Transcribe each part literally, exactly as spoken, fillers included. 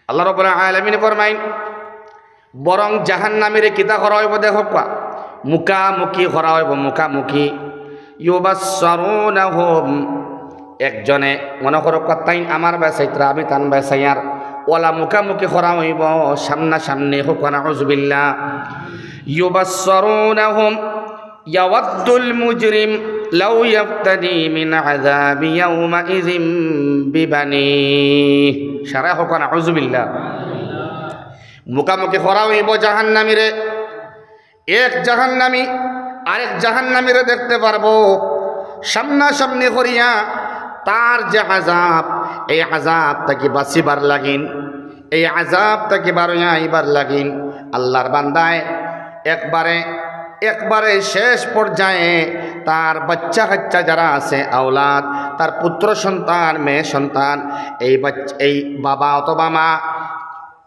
আল্লাহ রাব্বুল আলামিন ফরমাইন, বরং জাহান্নামীরে কিতা করা অইবো দেখউক্কা, মুখামুখি করা অইবো, মুখামুখি। ইউবাসসারুনাহুম, একজনে মনো করউক্কা তাইন আমার বায় চাইতরা, আমি তান বায় চাইয়ার, অলা মুখামুখি করা অইবো, সামনাসামনি, কউক্কা নাউজুবিল্লাহ। ইউবাসসারুনাহুম, ইয়াওয়াদ্দুল মুজরিম লাউ ইয়াফতাদি মিন আযাবি ইয়াউমাইযিন বিবানিহ। সারা কউক্কা নাউজুবিল্লাহ। মুখামুখি করা অইবো জাহান্নামীরে। এক জাহান্নামী আরেক জাহান্নামীরে দেখতে পারবো, সামনাসামনি করিয়া। তার যে আযাব, এই আযাব থাকি বাচিবার লাগিন, এই আযাব থাকি বারইয়া আইবার লাগিন, আল্লাহর বান্দায় একবারে, একবারে শেষ পর্যায়ে তার বাচ্চা কাচ্চা যারা আছে, আওলাদ, তার পুত্র সন্তান, মেয়ে সন্তান, এই বাচ-, এই বাবা অথবা মা,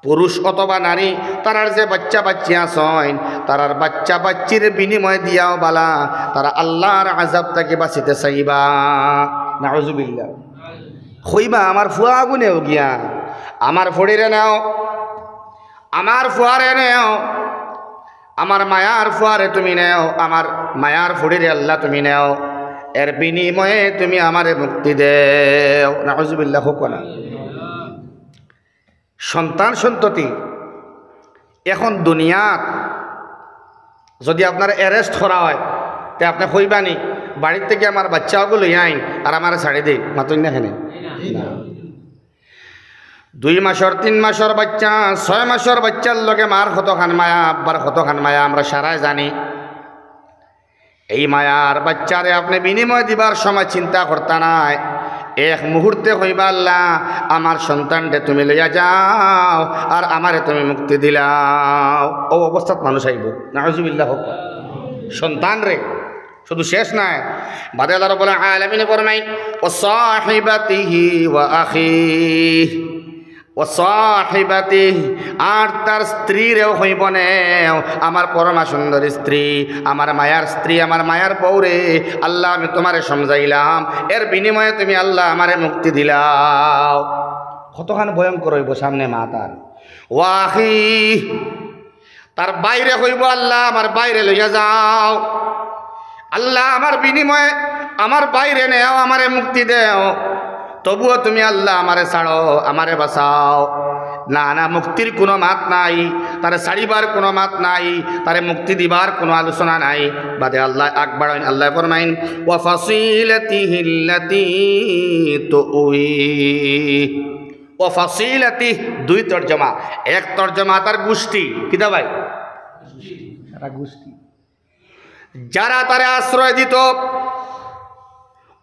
পুরুষ অথবা নারী, তারার যে বাচ্চা বাচ্চি আছইন, তারার বাচ্চা বাচ্চির বিনিময় দিয়াও বালা, তারা আল্লাহর আযাব থাকি বাচিতে চাইবা। নাউজুবিল্লাহ। কইবা, "আমার ফুয়াগুনেও গিয়া, আমার ফুড়িরে নেও, আমার ফুয়ারে নেও, আমার মায়ার ফুয়ারে তুমি নেও, আমার মায়ার ফুড়িরে আল্লাহ তুমি নেও, এর বিনিময়ে তুমি আমারে মুক্তি দেও।" নাউজুবিল্লাহ, কউক্কা না। সন্তান সন্ততি, এখন দুনিয়াত যদি আপনার arrest করা অয়, তে আপনে কইবা নি, "বাড়িত থাকি আমার বাচ্চাগুরে লইয়া আইন আর আমারে ছাড়ি দেইন"? মাতইন না কেনে? না। দুই মাসর, তিন মাসর বাচ্চা, ছয় মাসর বাচ্চার লগে মার কতখান মায়া, আব্বার কতখান মায়া, আমরা সারায় জানি। এই মায়ার বাচ্চারে আপনে বিনিময় দিবার সময় চিন্তা করতা নায়, এক মুহূর্তে কইবা, "আল্লাহ, আমার সন্তানরে তুমি লইয়া যাও, আর আমারে তুমি মুক্তি দিলাও।" অউ অবস্থাত মানুষ আইবো, নাউজুবিল্লাহ, কউক্কা। সন্তানরে শুধু শেষ নায়, বাদে আল্লাহ রাব্বুল আলামিনে ফরমাইন, "ওয়া সাহিবাতিহি ওয়া আখিহ।" ওয়া সাহিবাতিহ, আর তার স্ত্রীরেও কইবো নেও, আমার পরমা সুন্দর স্ত্রী, আমার মায়ার স্ত্রী, আমার মায়ার বউরে, আল্লাহ আমি তুমারে সমঝাইলাম, এর বিনিময়ে তুমি আল্লাহ আমারে মুক্তি দিলাও। কতখান ভয়ঙ্কর অইবো সামনে মা তার। ওয়া আখিহ, তার ভাইরে কইবো, "আল্লাহ, আমার ভাইরে লইয়া যাও। আল্লাহ, আমার বিনিময়ে আমার ভাইরে নেও, আমারে মুক্তি দেও। তবুও তুমি, আল্লাহ, আমারে ছাড়ো, আমারে বাঁচাও।" না, না, মুক্তির কুনু মাত নাই, তারে ছাড়িবার কুনু মাত নাই, তারে মুক্তি দিবার কুনু আলোচনা নাই। বাদে আল্লাহ আকবার অইন, আল্লাহ ফরমাইন, "ওয়া ফাসিলাতিহিল্লাতি তুউই।" ওয়া ফাসিলাতিহ, দুই তর্জমা। এক তর্জমা তার গুষ্টি, কিতা ভাই? সারা গুষ্টি। যারা তারে আশ্রয় দিত,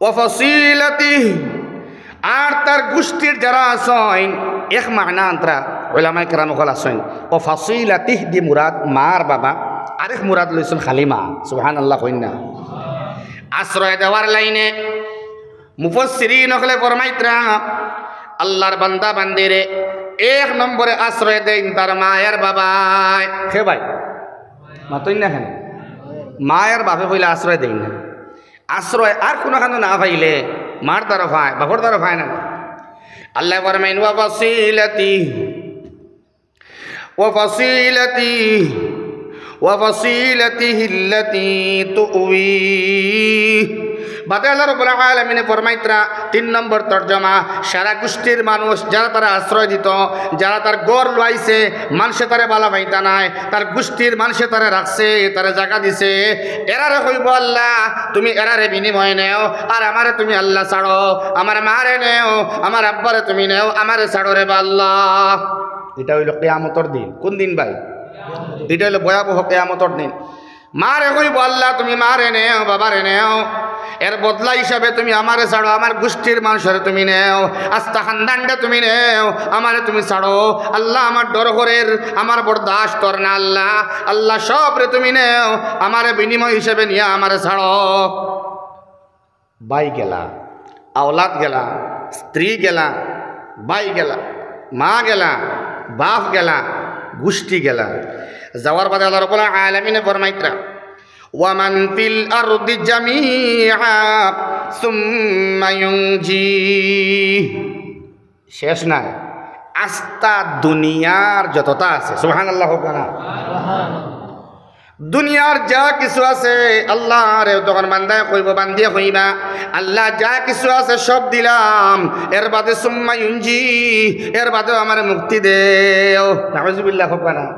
ওয়া ফাসিলাতিহ, আর তার গুষ্টির যারা আছইন, এক মানা আন্তরা উলামায়ে কেরাম অকল আছইন। ওয়া ফাসিলাতিহ দি মুরাদ মার বাবা, আরেক মুরাদ লইছইন খালি মা। সুবহানাল্লাহ কইন না। আশ্রয় দেওয়ার লাইনে মুফাসসিরিন অকলে ফরমাইতরা, আল্লাহর বান্দা বান্দিরে এক নম্বরে আশ্রয় দেইন তার মায়ার বাবায়। কে ভাই? মাতইন না কেনে? মায়ার বাপে কইলে আশ্রয় দেইন না। আশ্রয় আর কুনুখানো না পাইলে মার দ্বারা পায়, বাপর দ্বারা পায় না। আল্লাহ ফরমাইন, "ওয়া ফাসিলাতি, ওয়া ফাসিলাতি, ওয়া ফাসিলাতিহিল্লাতি তুউই।" বাদে আল্লাহ রাব্বুল আলামিনে ফরমাইতরা, তিন নম্বর তর্জমা, সারা গুষ্টির মানুষ যারা তারে আশ্রয় দিত, যারা তার ঘর লইছে, মানষে তারে বালা পাইতা নায়, তার গুষ্টির মানষে তারে রাখছে, তারে জাগা দিছে, এরারে কইবো, "আল্লাহ, তুমি এরারে বিনিময় নেও, আর আমারে তুমি, আল্লাহ, ছাড়ো, আমার মারে নেও, আমার আব্বারে তুমি নেও, আমারে ছাড়ো রে বা আল্লাহ।" ইটা অইলো কিয়ামতর দিন। কুন দিন ভাই? ইটা অইলো ভয়াবহ কিয়ামতর দিন। মারে কইবো, "আল্লাহ, তুমি মারে নেও, বাবারে নেও, এর বদলা হিসাবে তুমি আমারে ছাড়ো, আমার গুষ্টির মানষরে তুমি নেও, আস্তা খান্দানরে তুমি নেও, আমারে তুমি ছাড়ো। আল্লাহ, আমার ডর করের, আমার বরদাস্ত অর না, আল্লাহ, আল্লাহ, সবরে তুমি নেও, আমারে বিনিময় হিসাবে নিয়া আমারে ছাড়ো।" ভাই গেলা, আওলাদ গেলা, স্ত্রী গেলা, ভাই গেলা, মা গেলা, বাপ গেলা, গুষ্টি গেলা। যাওয়ার বাদে আল্লাহ রাব্বুল আলামিনে ফরমাইতরা, "ওয়া মান ফিল আরদি জামিআ সুম্মা ইউনজি।" শেষ নাই। আস্তা দুনিয়ার যততা আছে, সুবহানাল্লাহ কউক্কা না? দুনিয়ার যা কিছু আছে, আল্লাহরে তখন বান্দায় কইবো, বান্দিয়ে কইবা, "আল্লাহ, যা কিছু আছে সব দিলাম, এর বাদে সুম্মা ইউনজি, এর বাদেও আমারে মুক্তি দেও।" নাউজুবিল্লাহ কউক্কা না?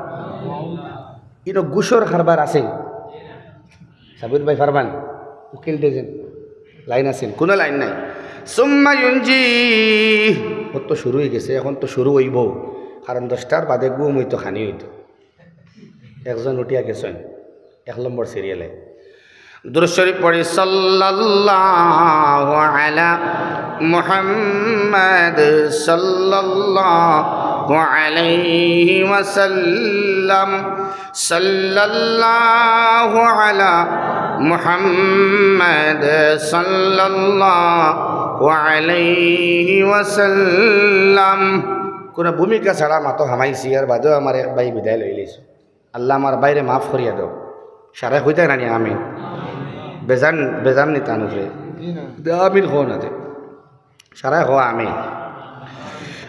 ইনো ঘুষর কারবার আছে। সাবির ভাই ফারমান, উকিল দেজেন, লাইন আছেন, কুনু লাইন নাই। সুম্মা ইউনজি, অউ তো শুরু অইগেছে, অখন তো শুরু অইবো, কারণ দশটার বাদে ঘুম অইতো, খানি অইতো। একজন উঠিয়া গেছইন এক নম্বর সিরিয়ালে। দুরূদ শরীফ পড়ি, সাল্লাল্লাহু আলা মুহাম্মাদ সাল্লাল্লাহু আলাইহি ওয়াসাল্লাম। সাল্লাল্লাহু আলা মুহাম্মাদ সাল্লাল্লাহু আলাইহি ওয়াসাল্লাম। কুনু ভূমিকা ছাড়া মাতো হামাইছি, এর বাদেও আমার এক ভাই বিদায় লইলিছো। আল্লাহ আমার ভাইরে মাফ করিয়া দেও। সারায় কইতা নানি আমিন? বেজান, বেজান নি তান উপরে? দে আমিন কও না তে। সারায় কও আমিন।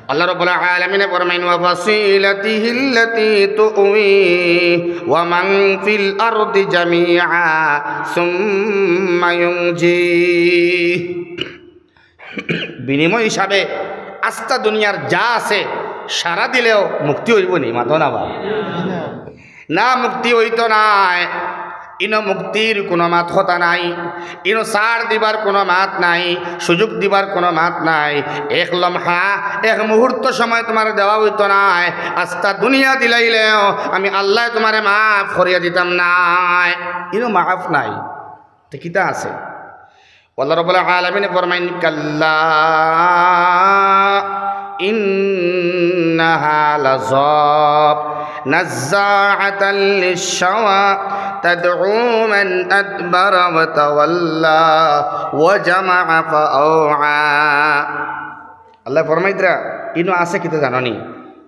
আল্লাহ রাব্বুল আলামিনে ফরমাইন, "ওয়া ফাসিলাতিহিল্লাতি তুউই ওয়া মান ফিল আরদি জামিআ সুম্মা ইউনজি।" বিনিময় হিসাবে আস্তা দুনিয়ার যা আছে সারা দিলেও মুক্তি অইবো নি? মাতো না বা। না, মুক্তি অইতো নায়। ইনো মুক্তির কুনু মাত কথা নাই, ইনো ছাড় দিবার কুনু মাত নাই, সুযোগ দিবার কুনু মাত নাই। এক লমহা, এক মুহূর্ত সময় তুমারে দেওয়া অইতো নায়। আস্তা দুনিয়া দিলাইলেও আমি আল্লায় তুমারে মাফ করিয়া দিতাম নায়, ইনো মাফ নাই। তে কিতা আছে? আল্লাহ রাব্বুল আলামিনে ফরমাইন, "কাল্লা ইন্নাহা লাযা, নাজ্জাআতাল লিশশাওয়া, তাদউ মান আদবারা ওয়া তাওয়াল্লা, ওয়া জামাআ ফাআওআ।" আল্লায় ফরমাইতরা, ইনো আছে কিতা জানো নি?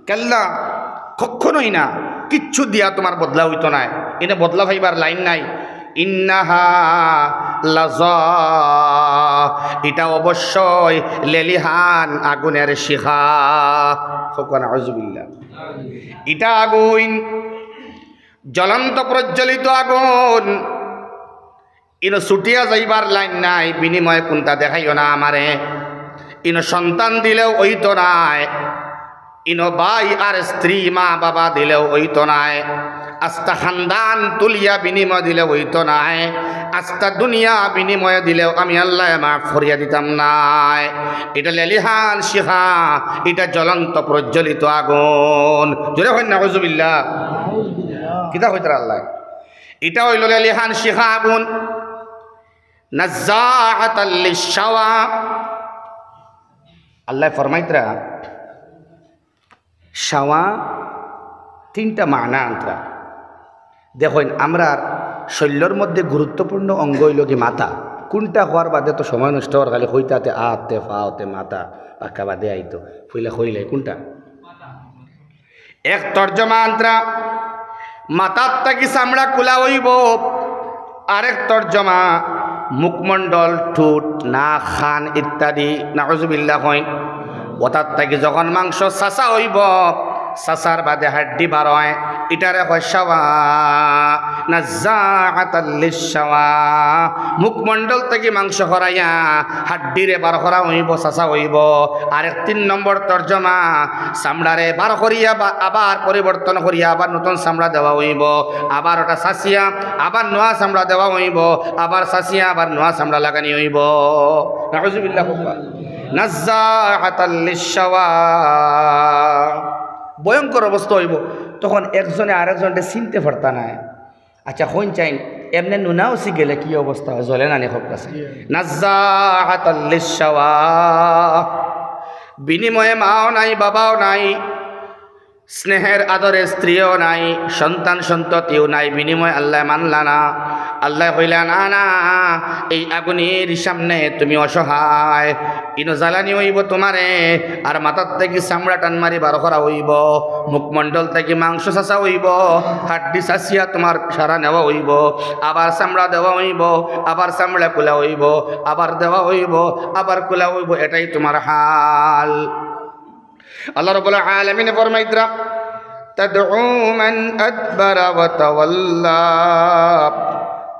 কাল্লা, কখনোই না, কিচ্ছু দিয়া তুমার বদলা অইতো নায়, ইনো বদলা পাইবার লাইন নাই। ইন্নাহা লাযা, ইটা অবশ্যই লেলিহান আগুনের শিখা। কউক্কা নাউজুবিল্লাহ। ইটা আগুন, জ্বলন্ত প্রজ্বলিত আগুন। ইনো ছুটিয়া যাইবার লাইন নাই, বিনিময়ে কুনটা দেখাইও না আমারে। ইনো সন্তান দিলেও অইতো নায়, ইনো ভাই আর স্ত্রী, মা বাবা দিলেও অইতো নায়, আস্তা খানদান তুলিয়া বিনিময় দিলেও অইতো নায়, আস্তা দুনিয়া বিনিময়ে দিলেও আমি আল্লায় মাফ করিয়া দিতাম নায়। ইটা লেলিহান শিখা, ইটা জ্বলন্ত প্রজ্বলিত আগুন। জোরে কইন নাউজুবিল্লাহ। কিতা কইতরা আল্লায়? ইটা অইলো লেলিহান শিখা আগুন। নাজ্জাআতাল লিশশাওয়া। আল্লায় ফরমাইতরা, শাওয়া তিনটা মানা আনতরা। দেখইন, আমরার শরীলর মধ্যে গুরুত্বপূর্ণ অঙ্গ অইলো গি মাথা। কুনটা কওয়ার বাদে তো সময় নষ্ট অর, খালি কইতা তে আত, তে পাও, তে মাথা, বাক্কা বাদে আইতো। পয়লা কইলে কুনটা? এক তর্জমা আনতরা, মাথার থাকি চামড়া খুলা অইবো। আরেক তর্জমা, মুখমণ্ডল, ঠুট, নাক, কান ইত্যাদি। নাউজুবিল্লাহ কইন। অতার থাকি যখন মাংস চাচা অইবো, চাচার বাদে হাড্ডি বার অয়, ইটারে কয় শাওয়া, নাজ্জাআতাল লিশশাওয়া। মুখমণ্ডল থাকি মাংস খরাইয়া হাড্ডিরে বার করা অইবো, চাচা অইবো। আরেক তিন নম্বর তর্জমা, চামড়ারে বার করিয়া বা-, আবার পরিবর্তন করিয়া আবার নতুন চামড়া দেওয়া অইবো, আবার অটা চাচিয়া আবার নুয়া চামড়া দেওয়া অইবো, আবার চাচিয়া আবার নুয়া চামড়া লাগানি অইবো। নাউজুবিল্লাহ। নাজ্জাআতাল লিশশাওয়া। ভয়ঙ্কর অবস্থা অইবো, তখন একজনে আরেকজনরে চিনতে পারতা নায়। আচ্ছা, কইন চাইন, এমনে নুনা উসি গেলে কি অবস্থা অয়? জ্বলে না নি? খুব কাছে। নাজ্জাআতাল লিশশাওয়া। বিনিময়ে মাও নাই, বাবাও নাই, স্নেহের আদরে স্ত্রীও নাই, সন্তান সন্ততিও নাই, বিনিময়ে আল্লায় মানলা না। আল্লায় কইলা, "না, না, এই আগুনের সামনে তুমি অসহায়।" ইনো জ্বালানি অইবো তুমারে, আর মাথার থাকি চামড়া টান মারি বার করা অইবো, মুখমণ্ডল থাকি মাংস চাচা অইবো, হাড্ডি চাচিয়া তুমার সারা নেওয়া অইবো, আবার চামড়া দেওয়া অইবো, আবার চামড়া খুলা অইবো, আবার দেওয়া অইবো, আবার খুলা অইবো, এটাই তুমার হাল। আল্লাহ রাব্বুল আলামিনে ফরমাইতরা, "তাদউ মান আদবারা ওয়া তাওয়াল্লা।"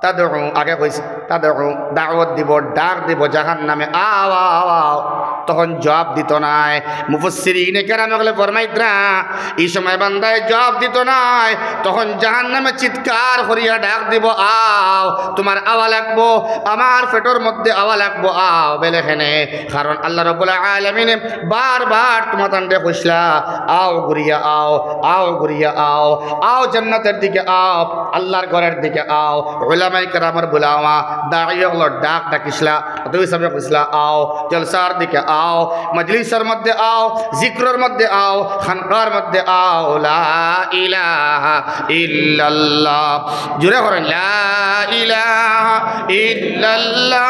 তাদউ, আগে কইছে, তাদউ, দাওয়াত দিব, ডাক দিব জাহান্নামে, "আও, আও, আও।" তখন জবাব দিত নায়। মুফাসসিরিনে কেরাম অকলে ফরমাইতরা, ই সময় বান্দায় জবাব দিত নায়, তখন জাহান্নামে চিৎকার করিয়া ডাক দিব, "আও, তুমার আওয়া লাগবো, আমার পেটর মধ্যে আওয়া লাগবো, আও।" বেলে কেনে? কারণ আল্লাহ রাব্বুল আলামিনে বারবার তুমাতানরে কইছলা, "আও ঘুরিয়া আও, আও ঘুরিয়া আও, আও জান্নাতের দিকে আও, আল্লাহর ঘরের দিকে আও।" উলামায়ে কেরামর বুলাওয়া, দায়ী অকলর ডাক ডাকিছলা, অতএব সামনে কইছলা, "আও, জলসার দিকে আও, মজলিসর মধ্যে আও, জিক্রর মধ্যে আও, খানকার মধ্যে আও।" লা ইলাহা ইল্লাল্লাহ। জোরে করেন, লা ইলাহা ইল্লাল্লাহ,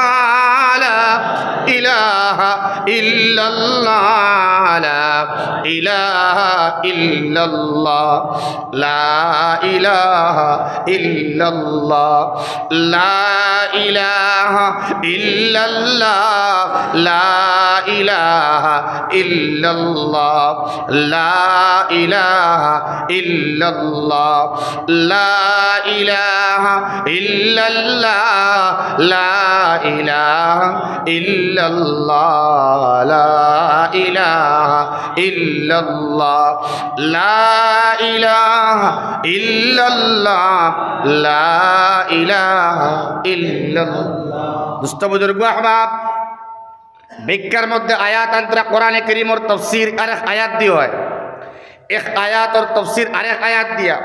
লা ইলাহা ইল্লাল্লাহ, লা ইলাহা ইল্লাল্লাহ, লা ইলাহা ইল্লাল্লাহ, লা ইলাহা ইল্লাল্লাহ, লা ইলাহা ইল্লাল্লাহ, লা ইলাহা ইল্লাল্লাহ, লা ইলাহা ইল্লাল্লাহ, লা ইলাহা ইল্লাল্লাহ, লা ইলাহা ইল্লাল্লাহ, লা ইলাহা ইল্লাল্লাহ, লা ইলাহা ইল্লাল্লাহ। দোস্ত বুজুর্গ আহবাব, ভিক্ষার মধ্যে আয়াত আনতরা কোরআনে করিমর তফসির আরেক আয়াত দিয়া অয়, এক আয়াতর তফসির আরেক আয়াত দিয়া।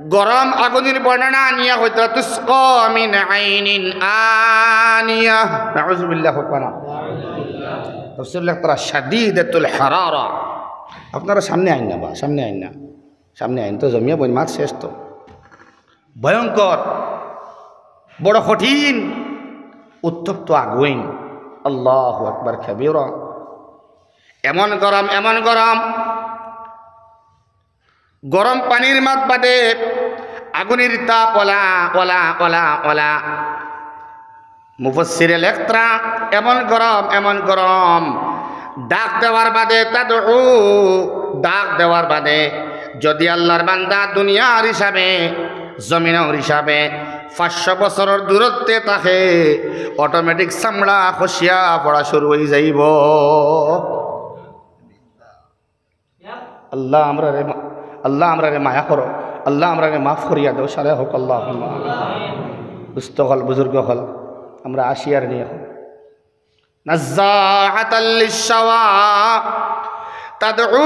গরম আগুনের বর্ণনা আনিয়া কইতরা, "তুসকা মিন আইনিন আনিয়া।" নাউজুবিল্লাহ, কউক্কা না। তফসির লেখতরা, "শাদীদাতুল হারারা।" আপনারা সামনে আইন না বা, সামনে আইন না, সামনে আইন তো, জমিয়া বইন মাত শেষ তো। ভয়ঙ্কর, বড় কঠিন, উত্তপ্ত আগুন। আল্লাহু আকবার কাবীরা। এমন গরম, এমন গরম, গরম পানির মাত বাদে আগুনের তাপ অলা, অলা, অলা, অলা। মুফাসসিরে লেখতরা, এমন গরম, এমন গরম, ডাক দেওয়ার বাদে, তাদউ, ডাক দেওয়ার বাদে যদি আল্লাহর বান্দা দুনিয়ার হিসাবে, জমিনর হিসাবে পাঁচশো বছরর দূরত্বে থাকে, automatic চামড়া খসিয়া পড়া শুরু অই যাইবো। আল্লাহ আমরারে মা-, আল্লাহ আমরারে মায়া করো, আল্লাহ আমরারে মাফ করিয়া দেও, সারে হক আল্লাহ। দোস্ত অকল, বুজুর্গ অকল, আমরা আসি আর নি অখন। নাজ্জাআতাল লিশশাওয়া, তাদউ,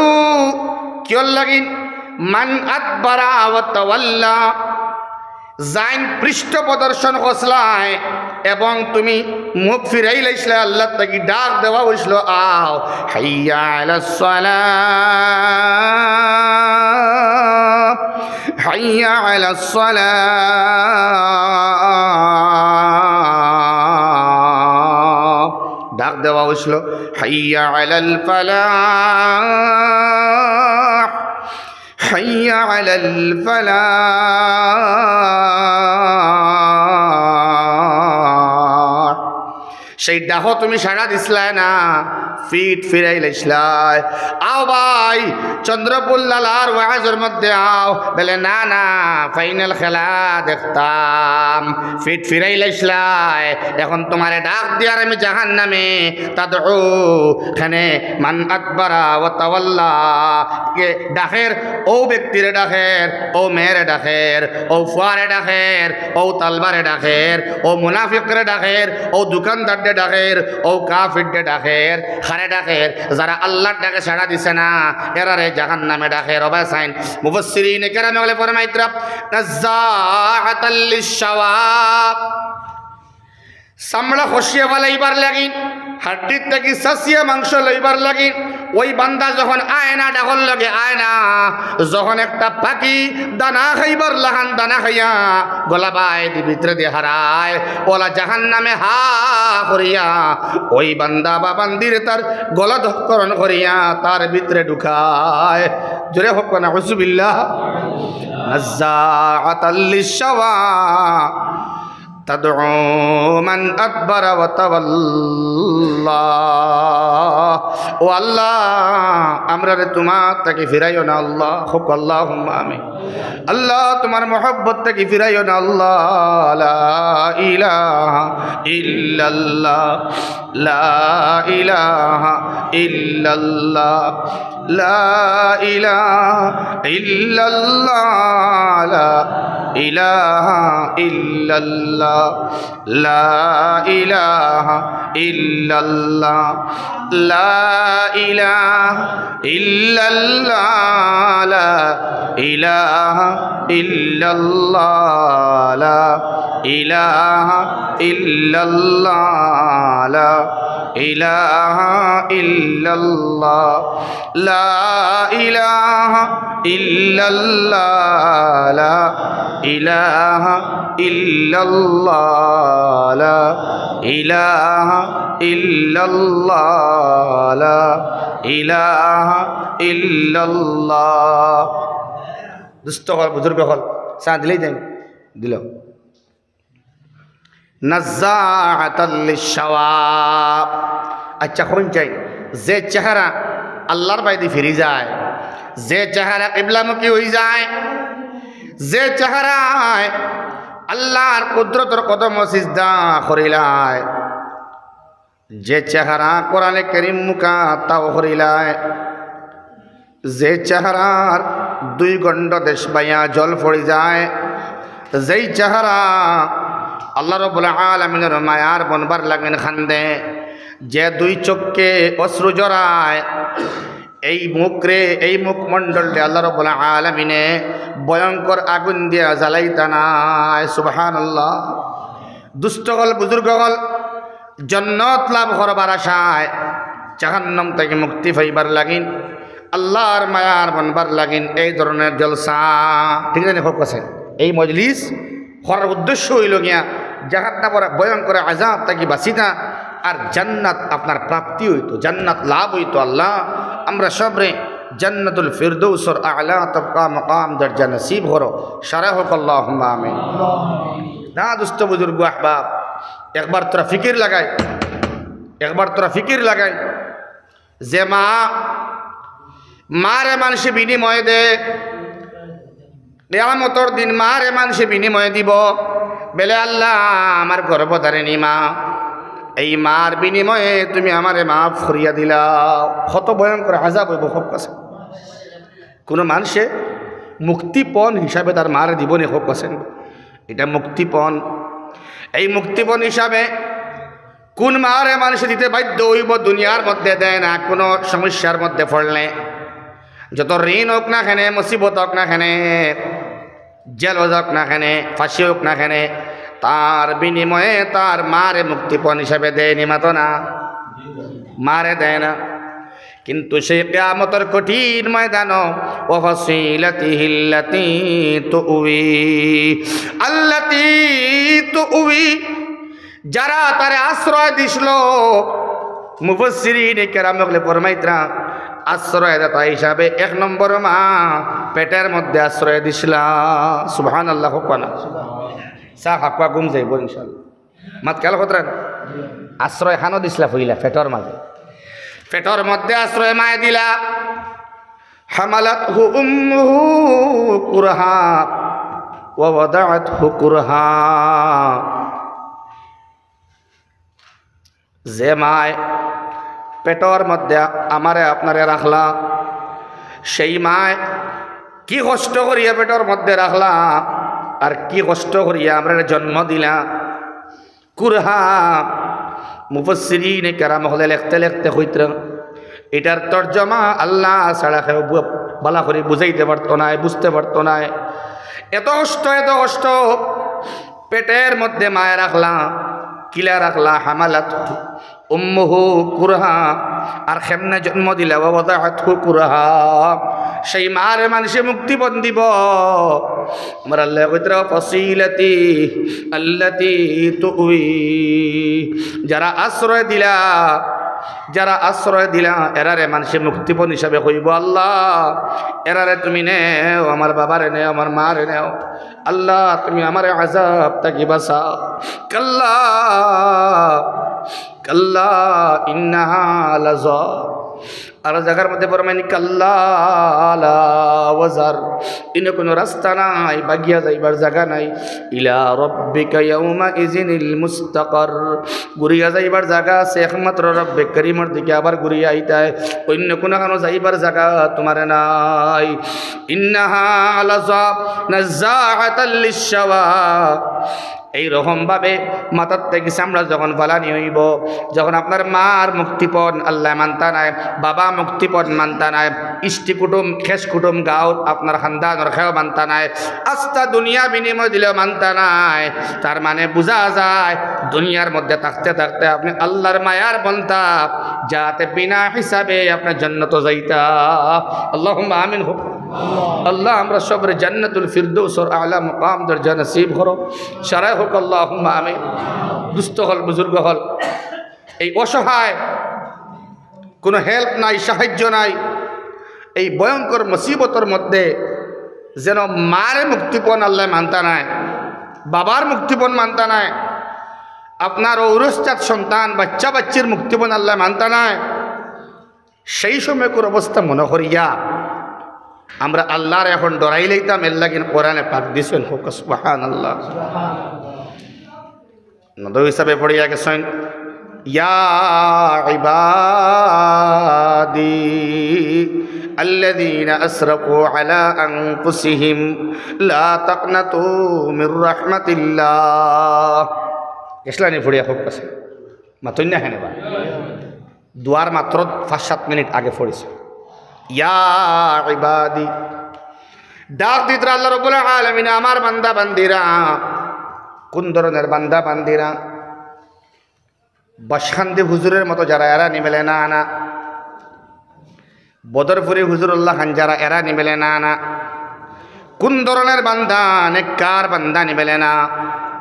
কিয়র লাগি? মান আদবারা ওয়া তাওয়াল্লা, যাইন পৃষ্ঠ প্রদর্শন করছলায় এবং তুমি মুখ ফিরাইলাইছলায় আল্লাহর থাকি, ডাক দেওয়া অইছিল, "আও, হাইয়া আলাস সালাহ, হাইয়া আলাস সালাহ।" ডাক দেওয়া অইছিল, "হাইয়া আলাল ফালাহ।" হাইয়া আলাল ফালাহ। সেই ডাকো তুমি সাড়া দিছলায় না, পিঠ ফিরাইলাইছলায়। আও ভাই, চন্দ্রপুর লালার ওয়াজর মধ্যে আও। বেলে, "না, না, final খেলা দেখতাম।" পিঠ ফিরাইলাইছলায়। এখন তুমারে ডাক দিয়ার আমি জাহান্নামে। তাদউ, কেনে মান আদবারা ওয়া তাওয়াল্লা। কে ডাকের? অউ ব্যক্তিরে ডাকের, অউ মেয়েরে ডাকের, অউ ফুয়ারে ডাকের, অউ তালবারে ডাকের, অউ মুনাফিকরে ডাকের, অউ দোকানদাররে ডাকের, অউ কাফিররে ডাকের। কারে ডাকের? যারা আল্লাহর ডাকে সাড়া দিছে না, এরারে জাহান্নামে ডাকের। ও ভাই সাইন, মুফাসসিরিনে কেরাম অকলে ফরমাইতরা, নাজ্জাআতাল লিশশাওয়া। চামড়া খসিয়া ফালাইবার লাগি, হাড্ডির থাকি চাচিয়া মাংস লইবার লাগি, ওই বান্দা যখন আয় না, ডাকর লগে আয় না, যখন একটা পাখি দানা খাইবার লাখান দানা খাইয়া গলা বাইদি ভিতরেদি হারায়, অলা জাহান্নামে হা করিয়া ওই বান্দা বা বান্দিরে তার গলা দহকরণ করিয়া তার ভিতরে ঢুকায়। জোরে হক না, নাউজুবিল্লাহ। নাজ্জাআতাল লিশশাওয়া। تدعو من أدبر وتولى। ও আল্লাহ, আমরারে তুমার থাকি ফিরাইও না আল্লাহ। কউক্কা আল্লাহুম্মা আমিন। আল্লাহ, তুমার মহব্বত থাকি ফিরাইও না আল্লাহ। লা ইলাহা ইল্লাল্লাহ, লা ইলাহা ইল্লাল্লাহ, লা ইলাহা ইল্লাল্লাহ, লা ইলাহা ইল্লাল্লাহ, লা ইলাহা ইল্লাল্লাহ, লা ইলাহা ইল্লাল্লাহ, লা ইলাহা ইল্লাল্লাহ, লা ইলাহা ইল্লাল্লাহ, লা ইলাহা ইল্লাল্লাহ, লা ইলাহা ইল্লাল্লাহ, লা ইলাহা ইল্লাল্লাহ, লা ইলাহা ইল্লাল্লাহ, লা ইলাহা ইল্লাল্লাহ। দুস্ত অকল, বুজুর্গ অকল, চা দিলাইন, দিলাও। নাজ্জাআতাল লিশশাওয়া। আচ্ছা, কইন চাই, যে চেহারা আল্লার বায়দি ফিরি যায়, যে চেহারা কিবলামুখী অই যায়, যে চেহারায় আল্লার কুদরতর কদমো সিজদা করিলায়, যে চেহারা কোরআনে করিম মুখা তাও করিলায়, যে চেহারার দুই গণ্ড দেশ বাইয়া জল পড়ি যায়, যেই চেহারা আল্লাহ রাব্বুল আলামিনর মায়ার বনবার লাগিন কান্দে, যে দুই চক্ষে অশ্রু ঝরায়, এই মুখরে, এই মুখমণ্ডলরে আল্লাহ রাব্বুল আলামিনে ভয়ঙ্কর আগুন দিয়া জ্বালাইতা নায়। সুবহানাল্লাহ। দুস্ত অকল, বুজুর্গ অকল, জন্নত লাভ করবার আশায়, জাহান্নাম থাকি মুক্তি পাইবার লাগিন, আল্লার মায়ার বনবার লাগিন, এই ধরনের জলসা, ঠিক আছে নি? কউক্কা চাই, এই মজলিস করার উদ্দেশ্য অইলো গিয়া জাহান্নামর ভয়ঙ্কর আযাব থাকি বাচিতা আর জান্নাত আপনার প্রাপ্তি অইতো, জান্নাত লাভ অইতো। আল্লাহ, আমরা সবরে জান্নাতুল ফিরদৌসর আলা তবকা মাকাম দরজা নসিব করো। সারা কউক্কা আল্লাহুম্মা আমিন। না দুস্ত বুজুর্গ আহবাব, একবার থুড়া ফিকির লাগাই, একবার থুড়া ফিকির লাগাই। যে মা, মারে মানষে বিনিময় দে, কিয়ামতর দিন মারে মানষে বিনিময় দিবো, বেলে, "আল্লাহ, আমার গর্ভধারিণী মা, এই মার বিনিময়ে তুমি আমারে মাফ করিয়া দিলাও।" কত ভয়ঙ্কর আযাব অইবো, কউক্কা চাই। কুনু মানষে মুক্তিপণ হিসাবে তার মারে দিবো নি, কউক্কা চাই। ইটা মুক্তিপণ। এই মুক্তিপণ হিসাবে কুন মারে মানষে দিতে বাধ্য অইবো? দুনিয়ার মধ্যে দেয় না, কুনু সমস্যার মধ্যে পড়লে, যত ঋণ অউক না কেনে, মুসিবত অউক না কেনে, জেল অউক না কেনে, ফাঁসি অউক না কেনে, তার বিনিময়ে তার মারে মুক্তিপণ হিসাবে দেয় নি, মাতো না? মারে দেয় না। কিন্তু সেই কিয়ামতর কঠিন ময়দানো, "ওয়া ফাসিলাতিহিল্লাতি তুউই, আল্লাতি তুউই", যারা তারে আশ্রয় দিছলো, মুফাসসিরিনে কেরাম অকলে ফরমাইতরা, আশ্রয়দাতা হিসাবে এক নম্বর মা, পেটর মধ্যে আশ্রয় দিছলা। সুবহানাল্লাহ, কউক্কা না? চা খাউক্কা, ঘুম যাইবো ইনশাআল্লাহ। মাত খেয়াল করতরা? আশ্রয় খানো দিছলা ফইলা, পেটর মাঝে। পেটর মধ্যে আশ্রয় মায়ে দিলা। হামালাতহু উম্মুহু কুরহা ওয়া ওয়াদাআতহু কুরহা। যে মায় পেটর মধ্যে আমারে আপনারে রাখলা, সেই মায় কি কষ্ট করিয়া পেটর মধ্যে রাখলা, আর কি কষ্ট করিয়া আমরারে জন্ম দিলা। কুরহা, মুফাসসিরিনে কেরাম অকলে লেখতে লেখতে কইতরা, ইটার তর্জমা আল্লাহ ছাড়া কেউ বু-, ভালা করি বুঝাইতে পারতো নায়, বুঝতে পারতো নায়। এত কষ্ট, এত কষ্ট, পেটর মধ্যে মায় রাখলা, কিলা রাখলা, হামালাতহু উম্মুহু কুরহা, আর কেমনে জন্ম দিলা, ওয়া ওয়াদাআতহু কুরহা, সেই মারে মানষে মুক্তিপণ দিবো। আমার আল্লায় কইতরা, "ফাসিলাতি আল্লাতি তুউই", যারা আশ্রয় দিলা, যারা আশ্রয় দিলা, এরারে মানষে মুক্তিপণ হিসাবে কইবো, "আল্লাহ, এরারে তুমি নেও, আমার বাবারে নেও, আমার মারে নেও। আল্লাহ, তুমি আমারে আযাব থাকি বাঁচাও।" কাল্লা, কাল্লা, ইন্নাহা লাযা। আর জাগার মধ্যে ফরমাইন, "কাল্লা লা ওয়াজার।" ইনো কুনু রাস্তা নাই, বাগিয়া যাইবার জাগা নাই। "ইলা রাব্বিকা ইয়াউমা ইযিনিল মুস্তাকার।" ঘুরিয়া যাইবার জাগা আছে একমাত্র রব্বে করিমর দিকে, আবার ঘুরিয়া আইতায়, অইন্য কুনুখানো যাইবার জাগা তুমারে নাই। ইন্নাহা লাযা নাযাআতাল লিশশাওয়া। এই রকম ভাবে মাথার থাকি চামড়া যখন ফালানি অইবো, যখন আপনার মার মুক্তিপণ আল্লায় মানতা নায়, বাবা মুক্তিপণ মানতা নায়, ইষ্টি কুটুম, খেশ কুটুম, গাঁওর আপনার খানদানর কেউ মানতা নায়, আস্তা দুনিয়া বিনিময় দিলেও মানতা নায়, তার মানে বুঝা যায় দুনিয়ার মধ্যে থাকতে থাকতে আপনে আল্লার মায়ার বন্তা, যাতে বিনা হিসাবে আপনে জান্নাতো যাইতা। আল্লাহুম্মা আমিন। হোক আল্লাহ, আমরা সবরে জান্নাতুল ফিরদৌসর আলা মুকাম দরজা নসিব করো। সারায় হোক আল্লাহুম্মা আমিন। দুস্থ অকল, বুজুর্গ অকল, এই অসহায়, কুনু help নাই, সাহায্য নাই, এই ভয়ঙ্কর মুসিবতর মধ্যে যেন মারে মুক্তিপণ আল্লায় মানতা নায়, বাবার মুক্তিপণ মানতা নায়, আপনার ঔরসজাত সন্তান, বাচ্চা বাচ্চির মুক্তিপণ আল্লায় মানতা নায়, সেই সময়কুর অবস্থা মনো করিয়া আমরা আল্লারে এখন ডরাইলাইতাম, এরলাগি কোরআনে পাক দিছইন, হোক সুবহানাল্লাহ। নবী হিসাবে পড়িয়া গেছইন, "ইয়া ইবাদি আল্লাযীনা আসরাফু আলা আনফুসিহিম লা তাকনাতু মির রাহমাতিল্লাহ।" গেছলানি পড়িয়া, খুব কাছে। মাতইন না কেনে বা? দোয়ার মাত্র পাঁচ সাত মিনিট আগে পড়ছি। ইয়া ইবাদি, ডাক দিতরা আল্লাহ রাব্বুল আলামিন, আমার বান্দা বান্দিরা। কোন ধরনের বান্দা বান্দিরা? বাসকান্দি হুজুরের মতো যারা, এরা নি বেলে না, না। বদরপুরি হুজুরুল্লাহ খান যারা, এরা নি বেলে না, না। কোন ধরনের বান্দা? নেককার বান্দা নি বেলে না,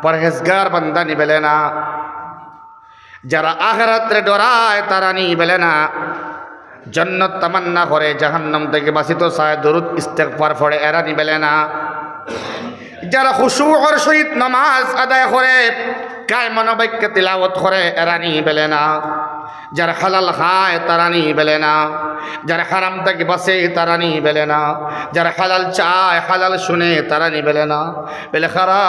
পরহেজগার বান্দা নি বেলে না। যারা আখেরাতরে ডরায়, তারা নি বেলে না। জন্নত তামান্না করে, জাহান্নাম থাকি বাঁচিতো চায়, দুরুদ ইস্তেগফার পড়ে, এরা নি বেলে না। যারা খুশুর সহিত নামাজ আদায় করে, কায়েম মনোবাক্যে তিলাওয়াত করে, এরা নি বেলে না। যারা হালাল খায়, তারা নি বেলে না। যারা হারাম থাকি বাঁচে, তারা নি বেলে না। যারা হালাল চায়, হালাল শুনে, তারা নি বেলে না। বেলে কারা?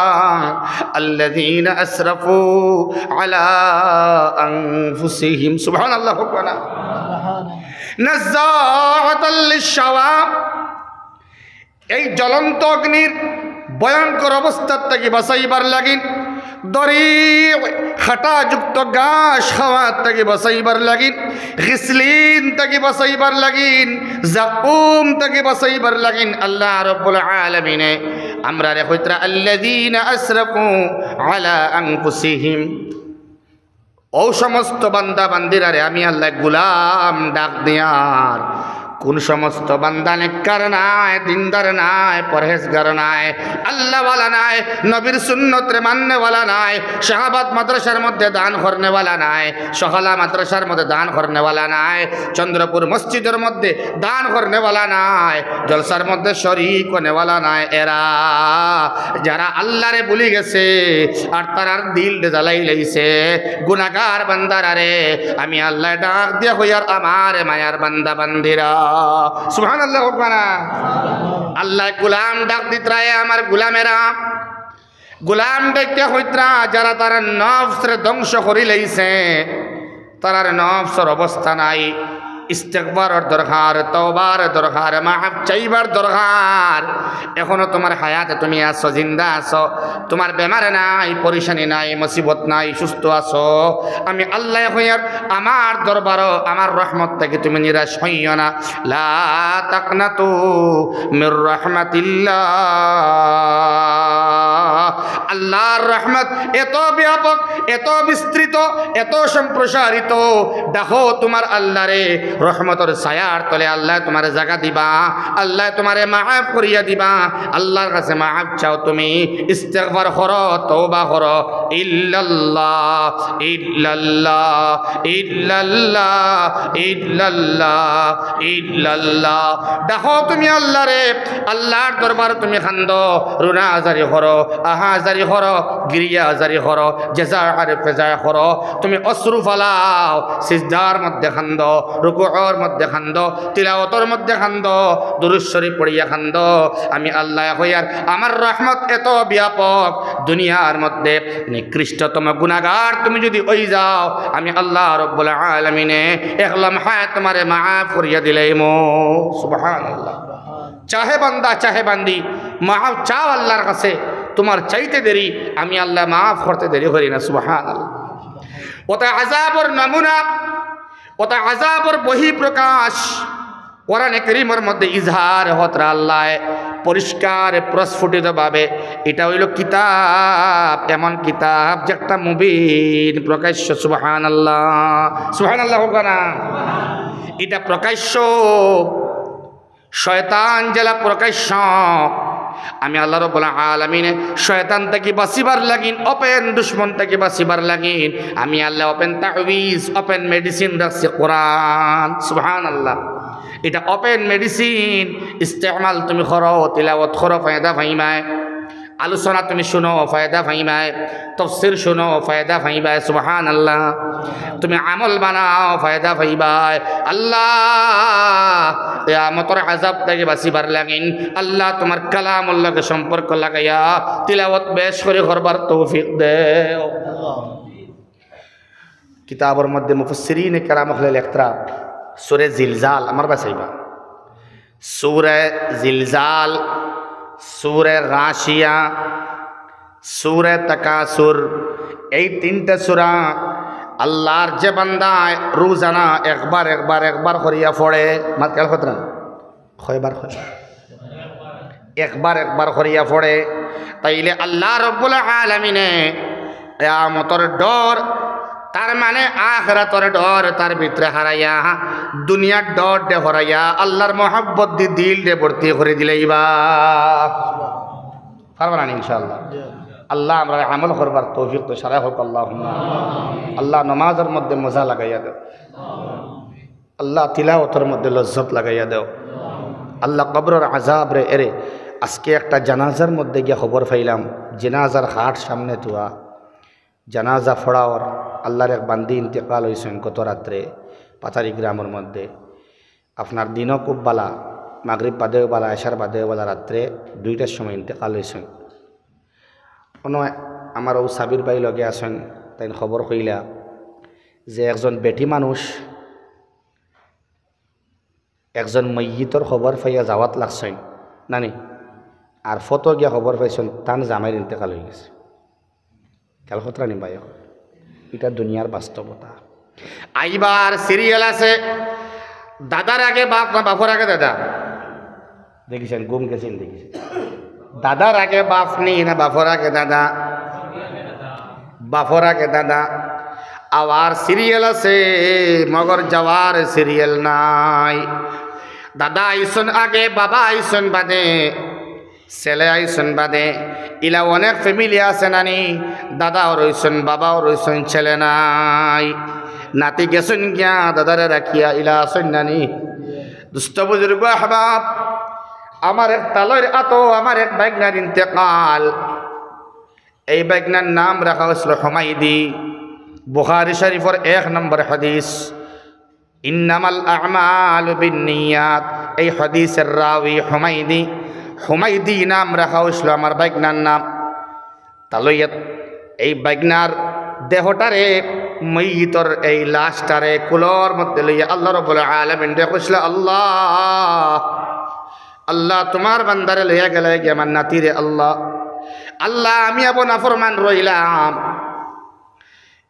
আল্লাযীনা আসরাফু আলা আনফুসিহিম। সুবহানাল্লাহ, হোক না? নাযাআতাল লিশশাওয়া। এই জ্বলন্ত অগ্নির ভয়ঙ্কর অবস্থার থাকি বাঁচাইবার লাগিন, দড়ি কাঁটাযুক্ত ঘাস খাওয়ার থাকি বাঁচাইবার লাগিন, গিসলিন থাকি বাঁচাইবার লাগিন, জাকুম থাকি বাঁচাইবার লাগিন আল্লাহ রাব্বুল আলামিনে আমরারে কইতরা, আল্লাযীনা আসরাফু আলা আনফুসিহিম। ও সমস্ত বান্দা বান্দিরারে আমি আল্লাহ গুলাম ডাক দিয়ার। কোন সমস্ত বান্দা নেককার নায়, দিনদার নায়, পরহেজগার নায়, আল্লাহওয়ালা নায়, নবীর সুন্নতরে মাননেওয়ালা নায়, শাহাবাদ মাদ্রাসার মধ্যে দান করনেওয়ালা নায়, সকালা মাদ্রাসার মধ্যে দান করনেওয়ালা নায়, চন্দ্রপুর মসজিদর মধ্যে দান করনেওয়ালা নায়, জলসার মধ্যে শরিক অনেওয়ালা নায়। এরা যারা আল্লাহরে ভুলি গেছে আর তারার দিল জ্বালাই লাইছে, গুনাহগার বান্দারারে আমি আল্লাহ ডাক দিয়া কইয়ার, আমার মায়ার বান্দা বান্দিরা। সুবহানাল্লাহ, হোক না? আল্লাহ গুলাম ডাক দিতরা, এ আমার গুলামেরা। গুলাম ডাকিয়া কইতরা, যারা তারার নফসরে ধ্বংস করি লাইছে, তারার নফসর অবস্থা নাই, ইস্তেগফারর দরকার, তওবার দরকার, মাফ চাইবার দরকার। এখনো তুমার হায়াতে তুমি আছো, জিন্দা আছো, তুমার বেমারে নাই, পরেশানি নাই, মুসিবত নাই, সুস্থ আছো। আমি আল্লাহ কইয়ার, আমার দরবারো, আমার রহমত থাকি তুমি নিরাশ হইও না। লা তাকনাতু মির রাহমাতিল্লাহ। আল্লাহর রহমত এত ব্যাপক, এত বিস্তৃত, এত সম্প্রসারিত। ডাকো তুমার আল্লাহরে, রহমতর ছায়ার তলে আল্লায় তুমারে জাগা দিবা, আল্লায় তুমারে মাফ করিয়া দিবা। আল্লাহর কাছে মাফ চাও তুমি, ইস্তেগফার করো, তওবা করো। ইল্লাল্লাহ, ইল্লাল্লাহ, ইল্লাল্লাহ, ইল্লাল্লাহ, ইল্লাল্লাহ। ডাকো তুমি আল্লাহরে, আল্লাহর দরবার তুমি কান্দো, রুনা আজারি করো, আহা আজারি করো, গিরিয়া আজারি করো, জেজা আর ফেজা করো। তুমি অশ্রু ফালাও, সিজদার মধ্যে কান্দো, রুকুর মধ্যে কান্দো, তিলাওয়াতর মধ্যে কান্দো, দুরূদ শরীফ পড়িয়া কান্দো। আমি আল্লায় কইয়ার, আমার রহমত এত ব্যাপক, দুনিয়ার মধ্যে নিকৃষ্টতম গুনাহগার তুমি যদি অই যাও, আমি আল্লাহ রব্বুল আলামিনে এক লমহায় তুমারে মাফ করিয়া দিলাইমু। সুবহানাল্লাহ। চাহে বান্দা, চাহে বান্দি, মাফ চাও আল্লাহর কাছে, তুমার চাইতে দেরি, আমি আল্লায় মাফ করতে দেরি করি না। সুবহানাল্লাহ। অতা আযাবর নমুনা, অতা আযাবর বহিঃপ্রকাশ। কোরআনে কারীমর মধ্যে ইজহার অতরা আল্লায় পরিষ্কার প্রস্ফুটিতভাবে, ইটা অইলো কিতাব, এমন কিতাব যেটা মুবিন, প্রকাশ্য। সুবহানাল্লাহ, সুবহানাল্লাহ কউক্কা না। ইটা প্রকাশ্য, শয়তান যেলা প্রকাশ্য। আমি আল্লাহ রব্বুল আলামিনে শয়তান থাকি বাঁচিবার লাগিন, open দুশমন থাকি বাঁচিবার লাগিন আমি আল্লায় open তাবিজ, open medicine রাখছি কোরআন। সুবহানাল্লাহ। ইটা open medicine, ইস্তেমাল তুমি করো, তিলাওয়াত করো, ফায়দা পাইবায়। আলোচনা তুমি শুনো, ফায়দা পাইবায়। তফসির শুনো, ফায়দা পাইবায়। সুবহানাল্লাহ। তুমি আমল বানাও, ফায়দা পাইবায়। আল্লাহ, কিয়ামতর আযাব থাকি বাঁচিবার লাগিন আল্লাহ তুমার কালামর লগে সম্পর্ক লাগাইয়া তিলাওয়াত বেশ করি করবার তৌফিক দেও। কিতাবর মধ্যে মুফাসসিরিনে কেরাম অকলে লেখরা, সূরা জিলজাল, আমার বাঁচাইবা, সূরা জিলজাল, সূরা গাশিয়া, সূরা তাকাসুর, এই তিনটা সূরা আল্লাহর যে বান্দায় রোজানা একবার, একবার, একবার করিয়া পড়ে, মাত খেয়াল করতরা? কয়বার, কয়বার? একবার, একবার করিয়া পড়ে, তাইলে আল্লাহ রব্বুল আলামিনে কিয়ামতর ডর, তার মানে আখিরাতর ডর তার ভিতরে হারাইয়া, দুনিয়ার ডর দে হারাইয়া, আল্লাহর মহব্বত দি দিল দে ভর্তি করি দিলাইবা। পারবা না ইনশাআল্লাহ? আল্লাহ আমরারে আমল করবার তৌফিক তো সারা হোক, আল্লাহুম্মা। আল্লাহ নমাজর মধ্যে মজা লাগাইয়া দেও। আল্লাহ তিলাওয়াতর মধ্যে লজ্জত লাগাইয়া দেও। আল্লাহ কবরর আযাবরে এরে, আজকে একটা জানাজার মধ্যে গিয়া খবর পাইলাম, জানাজার খাট সামনে থুয়া, জানাজা পড়াওর, আল্লাহর এক বান্দি ইন্তেকাল অইছইন গত রাত্রে পাতারি গ্রামর মধ্যে। আপনার দিনও খুব বালা, মাগরিব বাদেও বালা, এশার বাদেও বালা, রাত্রে দুইটার সময় ইন্তেকাল অইছইন। অনো আমার অউ সাবির ভাই লগে আছইন, তাইন খবর কইলা যে একজন বেটি মানুষ একজন মইয়িতর খবর পাইয়া যাওয়াত লাগছইন, নানি? আর ফতো গিয়া খবর পাইছইন, তান জামাইর ইন্তেকাল অইগেছে। খেয়াল করতরা নি ভাই, ইটা দুনিয়ার বাস্তবতা। আইবার সিরিয়াল আছে, দাদার আগে বাপ না বাপর আগে দাদা? দেখিছইন, ঘুম গেছইন, দেখিছইন। দাদার আগে বাপ নি না বাপর আগে দাদা? বাপর আগে দাদা। আবার সিরিয়াল আছে, মগর যাওয়ার সিরিয়াল নাই। দাদা আইছইন আগে, বাবা আইছইন বাদে, ছেলে আইছইন বাদে। ইলা অনেক ফ্যামিলি আছে নানি, দাদাও রইছইন, বাবাও রইছইন, ছেলে নাই। নাতি গেছইন গিয়া দাদারে রাখিয়া, ইলা আছইন নানি? দুস্ত বুজুর্গ আহবাব, আমার এক তালইর আতো আমার এক ভাইগ্নার ইন্তেকাল। এই ভাইগ্নার নাম রাখা অইছিল হুমাইদি। বুখারী শরীফর এক নম্বর হাদিস, ইন্নামাল আমালু বিন্নিয়াত। এই হাদিসর রাবি হুমাইদি, হুমাইদি নাম রাখা অইছিল আমার ভাইগ্নার নাম। তা লইয়া এই ভাইগ্নার দেহটারে, মইয়িতর এই লাশটারে কুলর মধ্যে লইয়া আল্লাহ রাব্বুল আলামিনরে কইছিল, আল্লাহ, আল্লাহ, তুমার বান্দারে লইয়া গেলায় গি আমার নাতিরে আল্লাহ। আল্লাহ, আমি আবু নাফরমান রইলাম।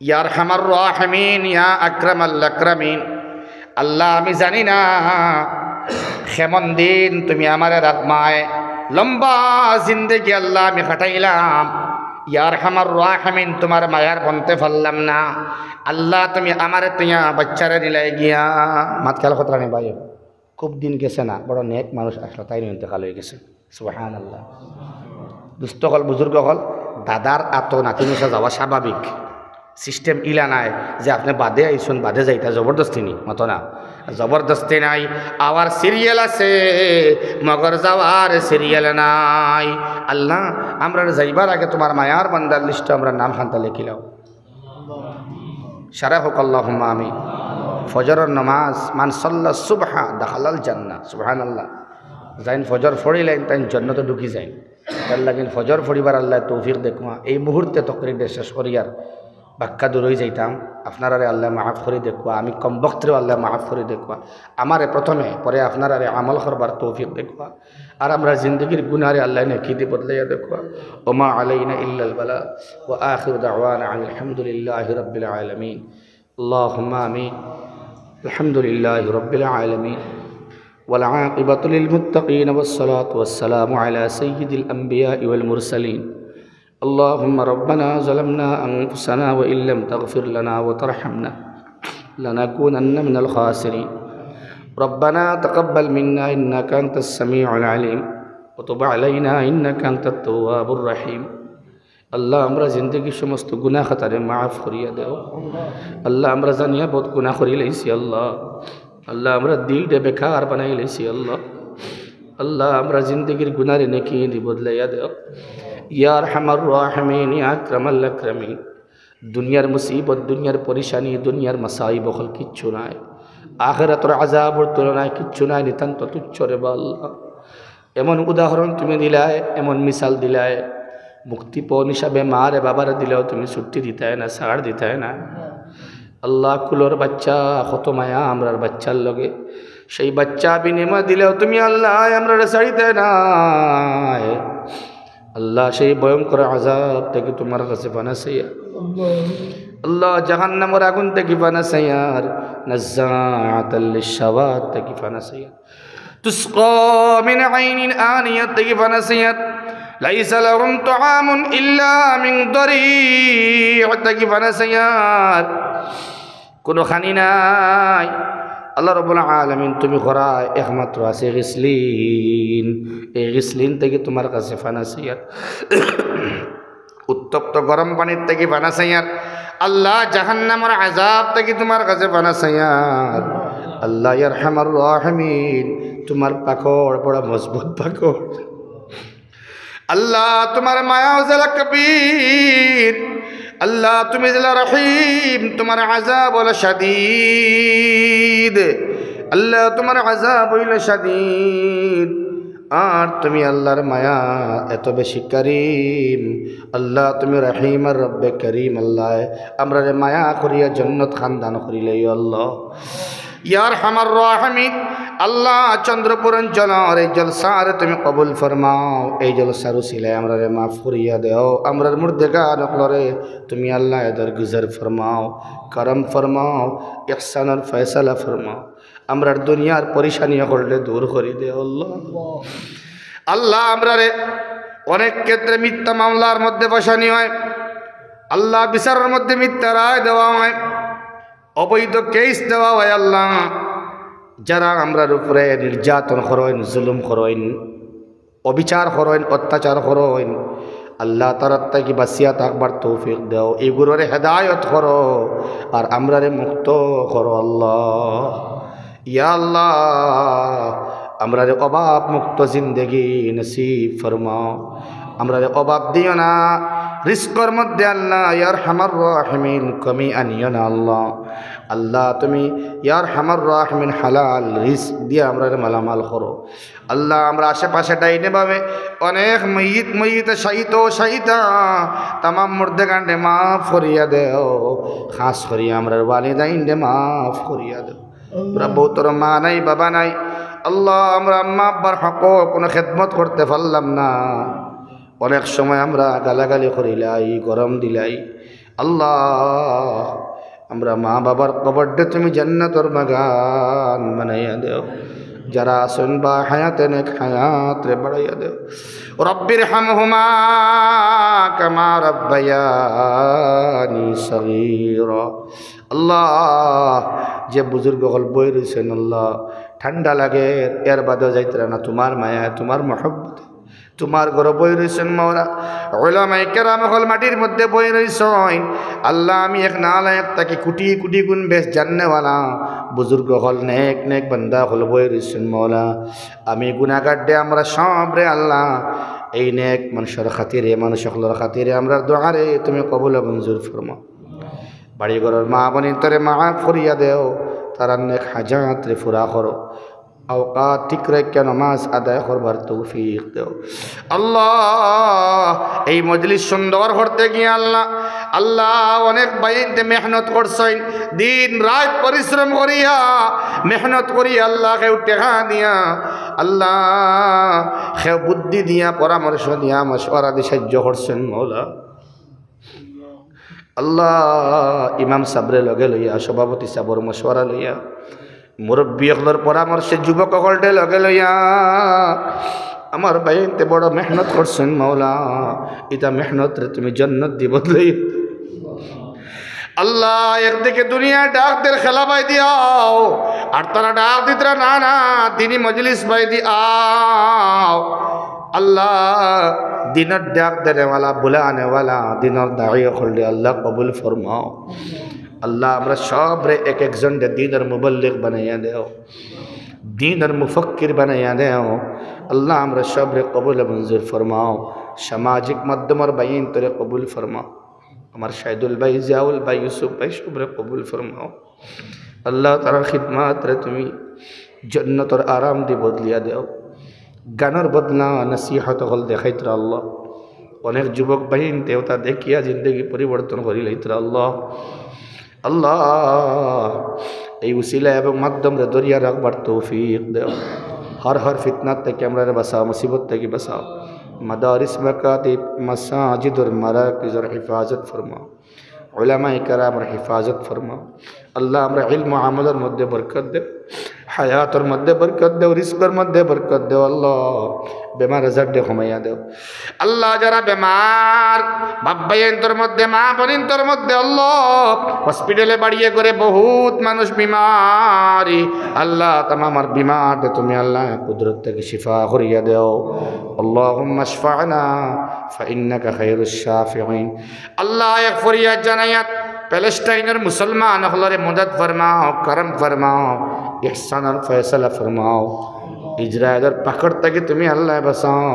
ইয়া আরহামার রাহিমিন, ইয়া আকরামাল আকরামিন। আল্লাহ, আমি জানি না কেমন দিন তুমি আমারে রাখবায়। লম্বা জিন্দেগি আল্লাহ আমি কাটাইলাম। ইয়া আরহামার রাহিমিন, তুমার মায়ার বনতে পারলাম না। আল্লাহ, তুমি আমারে তুইয়া বাচ্চারে দিলাই গিয়া। মাত খেয়াল করতাম নি ভাই, খুব দিন গেছে না, বড় নেক মানুষ আসলো, তাইন ইন্তেকাল অই গেছে। সুবহানাল্লাহ। দুস্ত অকল, বুজুর্গ অকল, দাদার আতো নাতিন উসা যাওয়া স্বাভাবিক। সিস্টেম ইলা নায় যে আপনে বাদে আইছইন, বাদে যাইতা, জবরদস্তি নি, মতো না। জবরদস্তি নাই, আওয়ার সিরিয়াল আছে, মগর যাওয়ার সিরিয়াল নাই। আল্লাহ, আমরার যাইবার আগে তুমার মায়ার বান্দার লিস্টো আমরার নাম খান্তা লেখিলাও। সারা হোক, আল্লাহুম্মা আমিন। ফজরর নামাজ, মান সাল্লা সুবহা দাখালাল জান্নাহ। সুবহানাল্লাহ। যাইন ফজর ফড়িলাইন, তাইন জন্নতো ঢুকি যাইন। তার লাগিন ফজর ফড়িবার আল্লাহ তৌফিক দেখুয়া। এই মুহূর্তে তকরির শেষ করিয়ার বাক্কা দূর অই যাইতাম। আপনারারে আল্লাহ মাফ করি দেখুয়া, আমি কমবখতরেও আল্লাহ মাফ করি দেখুয়া। আমারে প্রথমে, পরে আপনারারে আমল করবার তৌফিক দেখুয়া। আর আমরার জিন্দেগির গুনারে আল্লাহ নেকি দি বদলাইয়া দেখুয়া। ওমা আলাইনা ইল্লাল বালাগ। ওয়া আখিরু দাওয়ানা আনিল হামদুলিল্লাহি রাব্বিল আলামিন। আল্লাহুম্মা আমিন। আলহামদুলিল্লাহি রাব্বিল আলামিন। والعاقبة للمتقين والصلاة والسلام على سيد الأنبياء والمرسلين. اللهم ربنا ظلمنا أنفسنا وإن لم تغفر لنا وترحمنا لنكونن من الخاسرين. ربنا تقبل منا إنك أنت السميع العليم وتب علينا إنك أنت التواب الرحيم. আল্লাহ, আমরা জিন্দেগির সমস্ত গুনাহ খাতারে মাফ করিয়া দেও। আল্লাহ, আমরা জানিয়া বহুত গুনাহ করিলাইছি আল্লাহ। আল্লাহ, আমরা দিলরে বেকার বানাইলাইছি আল্লাহ। আল্লাহ, আমরা জিন্দেগির গুনারে নেকি দি বদলাইয়া দেও। ইয়া আরহামার রাহিমিন, ইয়া আকরামাল আকরামিন। দুনিয়ার মুসিবত, দুনিয়ার পরেশানি, দুনিয়ার মাসাইব অকল কিচ্ছু নাই। আখিরাতর আযাবর তুলনায় কিচ্ছু নাই, নিতান্ত তুচ্ছ রে বা আল্লাহ। এমন উদাহরণ তুমি দিলায়, এমন মিসাল দিলায়, মুক্তি পাওন হিসাবে মারে বাবারে দিলেও তুমি ছুটি দিতায় না, ছাড় দিতায় না। আল্লাহ, কুলর বাচ্চা, কত মায়া আমরার বাচ্চার লগে, সেই বাচ্চা বিনিময় দিলেও তুমি আল্লাহ আমরারে ছাড়িতায় না। আল্লাহ, সেই ভয়ঙ্কর আযাব থাকি তুমার কাছে পানা চাইয়ার। আল্লাহ, জাহান্নামর আগুন থাকি পানা চাইয়ার, নাজ্জাআতাল লিশশাওয়া থাকি পানা চাইয়ার। تسقى من عين آنية থাকি পানা চাইয়ার। ليس لهم طعام إلا من ضريع থাকি পানা চাইয়ার। কুনু খানি নাই। আল্লাহ রাব্বুল আলামিন, তুমি করায় একমাত্র আছে গিসলিন। এই গিসলিন থাকি তুমার কাছে পানা চাইয়ার। উত্তপ্ত গরম পানির থাকি পানা চাইয়ার। আল্লাহ, জাহান্নামর আযাব থাকি তুমার কাছে পানা চাইয়ার। আল্লাহ, ইয়া আরহামার রাহিমিন, তুমার পাকড় বড় মজবুত পাকড়। আল্লাহ, তুমার মায়া যেলা কবির। আল্লাহ, তুমি যেলা রহিম, তুমার আযাব অইলো শাদীদ। আল্লাহ, তুমার আযাব অইলো শাদীদ। আর তুমি আল্লাহর মায়া এত বেশি করিম। আল্লাহ, তুমি রহিম আর রব্বে করিম। আল্লাহ, আমরারে মায়া করিয়া জন্নত খান দান করিলাইও আল্লাহ। ইয়া আরহামার রাহিমিন, আল্লাহ, চন্দ্রপুর অঞ্চলর এই জলসারে তুমি কবুল ফরমাও। এই জলসার উসিলায় আমরারে মাফ করিয়া দেও। আমরার মুর্দেগান অকলরে তুমি আল্লাহ দরগুজর ফরমাও, করম ফরমাও, ইহসানর ফয়সালা ফরমাও। আমরার দুনিয়ার পরেশানি অকলরে দূর করি দেও আল্লাহ। আল্লাহ, আমরারে অনেক ক্ষেত্রে মিথ্যা মামলার মধ্যে ফাঁসানি হয়, আল্লাহ, বিচারর মধ্যে মিথ্যা রায় দেওয়া হয়, অবৈধ কেস দেওয়া হয়। আল্লাহ, যারা আমরার উপরে নির্যাতন করইন, জুলুম করইন, অবিচার করইন, অত্যাচার করইন, আল্লাহ, তারার থাকি বাঁচিয়া থাকবার তৌফিক দেও, ইগুররে হেদায়ত করো, আর আমরারে মুক্ত করো আল্লাহ। ইয়া আল্লাহ, আমরারে অভাব মুক্ত জিন্দেগি নসিব ফরমাও, আমরারে অভাব দিও না, রিজকর মধ্যে আল্লাহ, ইয়া আরহামার রাহিমিন, কমি আনিও না আল্লাহ। আল্লাহ, তুমি ইয়া আরহামার রাহিমিন হালাল রিজক দিয়া আমরারে মালামাল করো। আল্লাহ, আমরার আশেপাশে ডাইনে বামে অনেক মইয়িত, মইয়িতে শায়িত, শায়িতা, তামাম মুর্দেগানরে মাফ করিয়া দেও। খাস করিয়া আমরার ওয়ালিদাইনরে মাফ করিয়া দেও। আমরার বউতর মা নাই, বাবা নাই। আল্লাহ, আমরার আম্মা আব্বার হকো কুনু খেদমত করতে পারলাম না। অনেক সময় আমরা গালাগালি করিলাই, গরম দিলাই। আল্লাহ, আমরার মা বাবার কবররে তুমি জান্নাতর বাগান বানাইয়া দেও। যারা আছইন বা হায়াতে নেক হায়াতরে বাড়াইয়া দেও। রব্বির হামহুমা কামা রাব্বায়ানি সগীরা। আল্লাহ, যে বুজুর্গ অকল বই রইছইন আল্লাহ, ঠান্ডা লাগের, এর বাদেও যাইতরা না তুমার মায়ায়, তুমার মহব্বতে। তুমার ঘরো বই রইছইন মাওলা, উলামায়ে কেরাম অকল মাটির মধ্যে বই রইছইন। আল্লাহ, আমি এক নালায়েক থাকি কুটি কুটি গুণ বেশ জাননেওয়ালা, বুজুর্গ অকল, নেক নেক বান্দা অকল বই রইছইন মাওলা। আমি গুনাগার দে, আমরা সবরে আল্লাহ, এই নেক মানুষর খাতিরে, মানুষ অকলর খাতিরে আমরার দোয়ারে তুমি কবুল ও মঞ্জুর ফরমাও। বাড়ি ঘরর মা বইনতরে মাফ করিয়া দেও, তারার নেক হাজাতরে পুরা করো। আওকাত ঠিক রাখিয়া নামাজ আদায় করবার তৌফিক দেও। আল্লাহ, এই মজলিস সুন্দর করতে গিয়া আল্লাহ, আল্লাহ, অনেক ভাইয়াইন্তে মেহনত করছইন, দিন রাইত পরিশ্রম করিয়া, মেহনত করিয়া আল্লাহ, কেউ টেকা দিয়া, আল্লাহ, কেউ বুদ্ধি দিয়া, পরামর্শ দিয়া, মশওয়ারা দিয়া সাহায্য করছইন মাওলা। আল্লাহ, ইমাম সাবরে লগে লইয়া, সভাপতি সাবর মশওয়ারা লইয়া, মুরব্বী অকলর পরামর্শে যুবক অকলরে লগে লইয়া, আমার ভাইয়াইন্তে বড় মেহনত করছইন মাওলা, ইতা মেহনতরে তুমি জন্নত দি বদলাই। আল্লাহ, একদিকে দুনিয়ায় ডাক দের খেলা বায়দি আও, আর তারা ডাক দিতরা না, না, দিনি মজলিস বায়দি আও। আল্লাহ, দিনর ডাক দেনেওয়ালা, বুলানেওয়ালা, দিনর দায়ী অকলরে আল্লাহ কবুল ফরমাও। আল্লাহ, আমরা সবরে এক একজনরে দিনর মুবল্লিগ বানাইয়া দেও, দিনর মুফাক্কির বানাইয়া দেও। আল্লাহ, আমরা সবরে কবুল মঞ্জুর ফরমাও। সামাজিক মাধ্যমর ভাইয়াইন্তরে কবুল ফরমাও। আমার শাহিদুল ভাই, জিয়াউল ভাই, ইউসুফ ভাই, সবরে কবুল ফরমাও। আল্লাহ, তারার খিদমতরে তুমি জন্নতর আরাম দি বদলিয়া দেও। গানর বদলা নসিহত অকল দেখাইতরা আল্লাহ। অনেক যুবক ভাইয়াইন্তে ওতা দেখিয়া জিন্দেগি পরিবর্তন করিলাইতরা আল্লাহ। আল্লাহ, এই উসিলা এবং মাধ্যমরে ধরিয়া রাখবার তৌফিক দেও। হর হর ফিতনাত থাকি আমরারে বাঁচাও, মুসিবত থাকি বাঁচাও। মাদারিস, মাকাতিব, মাসাজিদর, মারাকিজর হেফাজত ফরমাও। উলামায়ে কেরামর হেফাজত ফরমাও। আল্লাহ, আমরার ইলম আমলর মধ্যে বরকত দেও, হায়াতর মধ্যে বরকত দেও, রিজকর মধ্যে বরকত দেও। আল্লাহ, বেমার আজাররে কমাইয়া দেও। আল্লাহ, যারা বেমার, বাপ ভাইয়াইন্তর মধ্যে, মা বইনতর মধ্যে, আল্লাহ, হসপিটালে বাড়িয়ে করে বহুত মানুষ বিমারি। আল্লাহ, তামামর বিমাররে তুমি আল্লাহ কুদরত থাকি শিফা করিয়া দেও। আল্লাহুম্মা ইশফা'না ফাইন্নাকা খায়রুশ শাফিঈন। আল্লাহ, এক ফরিয়াদ জানাইয়ার, প্যালেস্টাইনর মুসলমান অকলরে মদদ ফরমাও, করম ফরমাও, ইহসানর ফয়সালা ফরমাও। ইসরায়েলর পাকড় থাকি তুমি আল্লাহ বাঁচাও।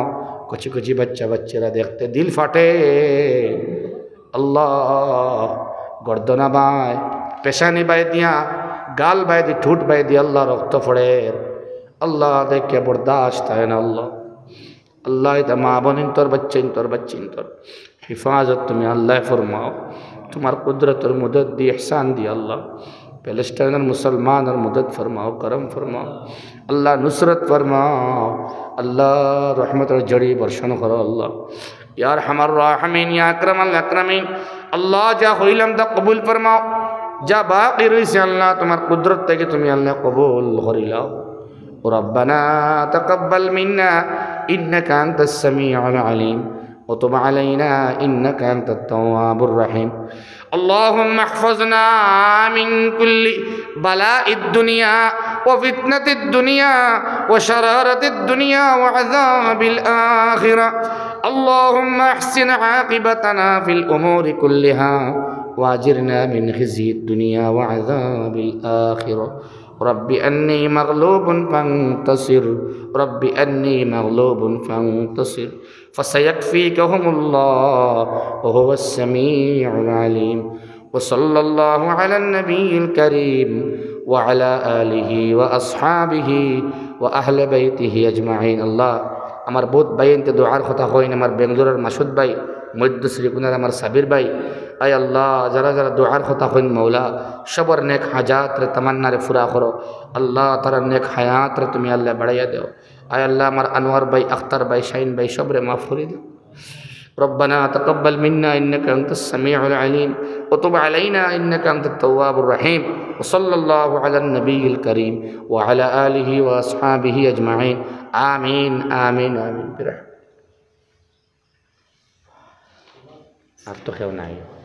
কচি কচি বাচ্চা বাচ্চিরা দেখতে দিল ফাটে। আল্লাহ, গর্দনা বায়, পেশানি বায়দি, গাল বায়দি, ঠুট বায়দি আল্লাহ রক্ত ফড়ের। আল্লাহ, দেখে বরদাস্ত অয় না আল্লাহ। আল্লাহ, ইতা মা বইনতর, বাচ্চাইন্তর, বাচ্চিন্তর হেফাজত তুমি আল্লাহ ফরমাও। তুমার কুদরতর মদদ দি, ইহসান দি আল্লাহ প্যালেস্টাইনর মুসলমানর মদদ ফরমাও, করম ফরমাও। আল্লাহ, নুসরত ফরমাও। আল্লাহ, রহমতর ঝড়ি বর্ষণ করো আল্লাহ। ইয়া আরহামার রাহিমিন, ইয়া আকরামাল আকরামিন। আল্লাহ, যা কইলাম তা কবুল ফরমাও। যা বাকি রইছে আল্লাহ, তুমার কুদরত থাকি তুমি আল্লাহ কবুল করিলাও। ربنا تقبل منا إنك أنت السميع العليم وتب علينا إنك أنت التواب الرحيم. اللهم احفظنا من كل بلاء الدنيا وفتنة الدنيا وشرارة الدنيا وعذاب الآخرة. اللهم أحسن عاقبتنا في الأمور كلها وأجرنا من خزي الدنيا وعذاب الآخرة. رب أني مغلوب فانتصر، رب أني مغلوب فانتصر، فسيكفيكهم الله وهو السميع العليم. وصلى الله على النبي الكريم وعلى آله وأصحابه وأهل بيته أجمعين. আল্লাহ, আমার বহুত ভাইয়াইন্তে দোয়ার কথা কইন, আমার বেঙ্গালুরুর মাসুদ ভাই, মধ্য শ্রীকুনার আমার সাবির ভাই। আয় আল্লাহ, যারা যারা দোয়ার কথা কইন মাওলা, সবর নেক হাজাতরে, তামান্নারে পুরা করো। আল্লাহ, তারার নেক হায়াতরে তুমি আল্লাহ বাড়াইয়া দেও। আয় আল্লাহ, আমার আনোয়ার ভাই, আখতার ভাই, শাহিন ভাই, সবরে মাফ করি দেও। ربنا تقبل منا إنك أنت السميع العليم وتب علينا إنك أنت التواب الرحيم. وصلى الله على النبي الكريم وعلى آله وأصحابه أجمعين. آمين، آمين، آمين. برحمتك. আর তো কেউ নাই।